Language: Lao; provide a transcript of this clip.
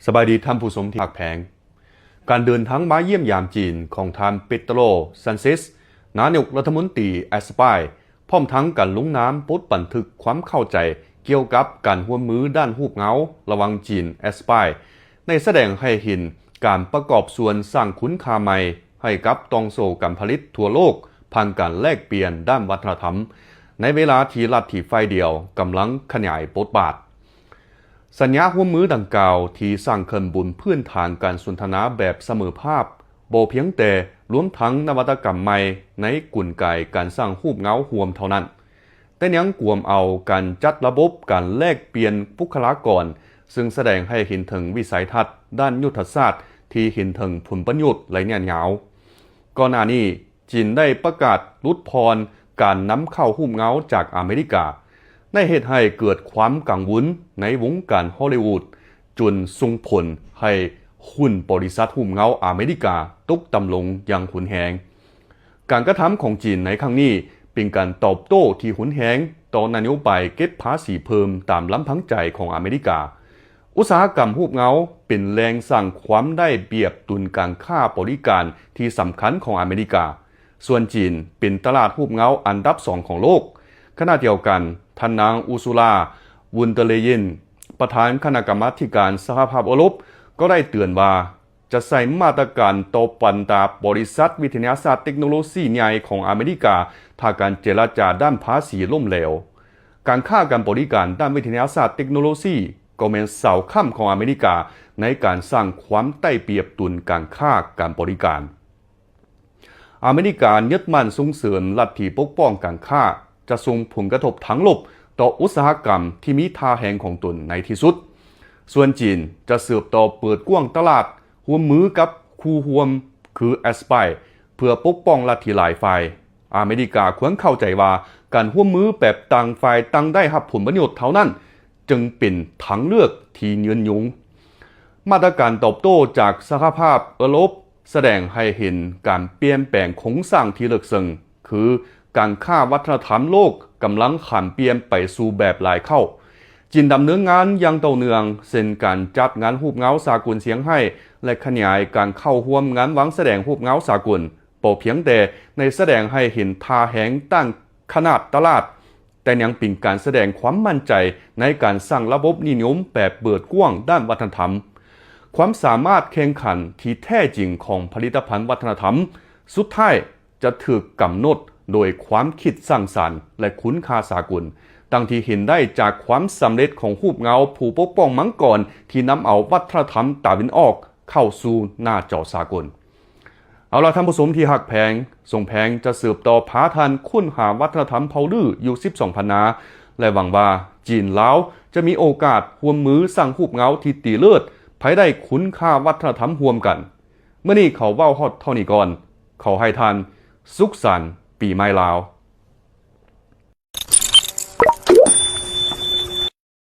ສະບາຍດີທ່ານຜູ້ຊົມທີ່ຮັກແພງ. ການເດີນທາງມາຢ້ຽມຢາມຈີນຂອງທ່ານ ເປໂຕຣ ຊານເຊັສ ນາຍົກລັດຖະມົນຕີແອັດສະປາຍ ພ້ອມທັງການລົງນາມບົດບັນທຶກຄວາມເຂົ້າໃຈກ່ຽວກັບການຮ່ວມມືດ້ານຮູບເງົາລະຫວ່າງຈີນແອັດສະປາຍ ໄດ້ສະແດງໃຫ້ເຫັນການປະກອບສ່ວນສ້າງຄຸນຄ່າໃໝ່ໃຫ້ກັບຕ່ອງໂສ້ການຜະລິດທົ່ວໂລກ ຜ່ານການແລກປ່ຽນດ້ານວັດທະນະທຳ ໃນເວລາທີ່ລັດທີ່ຝ່າຍດຽວກຳລັງຂະຫຍາຍບົດບາດ. ສັນຍາຮ່ວມມືດັ່ງກ່າວທີ່ສ້າງຂຶ້ນບົນພື້ນຖານການສົນທະນາແບບສະເໝີພາບ ບໍ່ພຽງແຕ່ລວມທັງນະວັດຕະກຳໃໝ່ໃນກົນໄກການສ້າງຮູບເງົາຮ່ວມເທົ່ານັ້ນ, ແຕ່ຍັງກວມເອົາການຈັດລະບົບການແລກປ່ຽນບຸກຄະລາກອນ, ເຊິ່ງສະແດງໃຫ້ເຫັນເຖິງວິໄສທັດດ້ານຍຸດທະສາດທີ່ເຫັນເຖິງຜົນປະໂຫຍດໄລຍະຍາວ. ກ່ອນໜ້ານີ້, ຈີນໄດ້ປະກາດຫຼຸດຜ່ອນການນຳເຂົ້າຮູບເງົາຈາກອາເມລິກາ, ໄດ້ເຮັດໃຫ້ເກີດຄວາມກັງວົນໃນວົງການຮອລລີວູດ, ຈົນສົ່ງຜົນໃຫ້ຫຸ້ນບໍລິສັດຮູບເງົາອາເມລິກາຕົກຕ່ຳລົງຢ່າງຮຸນແຮງ. ການກະທຳຂອງຈີນໃນຄັ້ງນີ້ ເປັນການຕອບໂຕ້ທີ່ຮຸນແຮງຕໍ່ນະໂຍບາຍເກັບພາສີເພີ່ມຕາມລຳພັງໃຈຂອງອາເມລິກາ. ອຸດສາຫະກຳຮູບເງົາເປັນແຫຼ່ງສ້າງຄວາມໄດ້ປຽບຕຸນການຄ້າບໍລິການທີ່ສຳຄັນຂອງອາເມລິກາ. ສ່ວນຈີນເປັນຕະຫຼາດຮູບເງົາອັນດັບສອງຂອງໂລກ. ຂະນະດຽວກັນ, ທ່ານນາງ ອູຊູລາ ວຸນເຕີເລເຢນ ປະທານຄະນະກຳມາທິການສະຫະພາບເອີຣົບ ກໍໄດ້ເຕືອນວ່າ ຈະໃຊ້ມາດຕະການຕໍ່ບັນດາບໍລິສັດວິທະຍາສາດເຕັກໂນໂລຊີໃຫຍ່ຂອງອາເມລິກາ ຖ້າການເຈລະຈາດ້ານພາສີລົ້ມເຫຼວ. ການຄ້າການບໍລິການດ້ານວິທະຍາສາດເຕັກໂນໂລຊີ ກໍແມ່ນເສົາຄ້ຳຂອງອາເມລິກາໃນການສ້າງຄວາມໄດ້ປຽບຕຸນການຄ້າການບໍລິການ. ອາເມລິກາຍຶດໝັ້ນສົ່ງເສີມລັດທີ່ປົກປ້ອງການຄ້າ ຈະສົ່ງຜົນກະທົບທາງລົບຕໍ່ອຸດສາຫະກຳທີ່ມີທ່າແຮງຂອງຕົນໃນທີ່ສຸດ. ສ່ວນຈີນຈະສືບຕໍ່ເປີດກວ້າງຕະຫຼາດ ຮ່ວມມືກັບຄູ່ຮ່ວມຄືແອັດສະປາຍ ເພື່ອປົກປ້ອງລັດທີ່ຫຼາຍຝ່າຍ. ອາເມລິກາຄວນເຂົ້າໃຈວ່າ ການຮ່ວມມືແບບຕ່າງຝ່າຍຕ່າງໄດ້ຮັບຜົນປະໂຫຍດເທົ່ານັ້ນ ຈຶ່ງເປັນທາງເລືອກທີ່ຍືນຍົງ. ມາດຕະການຕອບໂຕ້ຈາກສະຫະພາບເອີຣົບ ສະແດງໃຫ້ເຫັນການປ່ຽນແປງໂຄງສ້າງທີ່ເລິກເຊິ່ງ, ຄືການຄ້າວັດທະນະທຳໂລກກຳລັງຂານປ່ຽນໄປສູ່ແບບຫຼາຍເຄົ້າ. ຈີນດຳເນີນງານຢ່າງຕໍ່ເນື່ອງ, ເຊັ່ນ ການຈັດງານຮູບເງົາສາກົນຊຽງໄຮ້ ແລະ ຂະຫຍາຍການເຂົ້າຮ່ວມງານວາງສະແດງຮູບເງົາສາກົນ, ບໍ່ພຽງແຕ່ໄດ້ສະແດງໃຫ້ເຫັນທ່າແຮງດ້ານຂະໜາດຕະຫຼາດ, ແຕ່ຍັງເປັນການສະແດງຄວາມໝັ້ນໃຈໃນການສ້າງລະບົບນິຍົມແບບເປີດກວ້າງດ້ານວັດທະນະທຳ. ຄວາມສາມາດແຂ່ງຂັນທີ່ແທ້ຈິງຂອງຜະລິດຕະພັນວັດທະນະທຳ ສຸດທ້າຍຈະຖືກກຳນົດໂດຍຄວາມຄິດສ້າງສັນ ແລະ ຄຸນຄ່າສາກົນ, ດັ່ງທີ່ເຫັນໄດ້ຈາກຄວາມສຳເລັດຂອງຮູບເງົາຜູ້ປົກປ້ອງມັງກອນທີ່ນຳເອົາວັດທະນະທຳຕາເວັນອອກເຂົ້າສູ່ໜ້າຈໍສາກົນ. ເອົາລະ ທ່ານຜູ້ຊົມທີ່ຮັກແພງ, ສົງແພງຈະສືບຕໍ່ພາທ່ານຄົ້ນຫາວັດທະນະທຳເຜົ່າລືຢູ່ສິບສອງພັນນາ ແລະ ຫວັງວ່າຈີນລາວຈະມີໂອກາດຮ່ວມມືສ້າງຮູບເງົາທີ່ຕີເລີດ ພາຍໃຕ້ຄຸນຄ່າວັດທະນະທຳຮ່ວມກັນ. ມື້ນີ້ຂໍເວົ້າຮອດເທົ່ານີ້ກ່ອນ. ຂໍໃຫ້ທ່ານສຸກສັນປີໃໝ່ລາວ.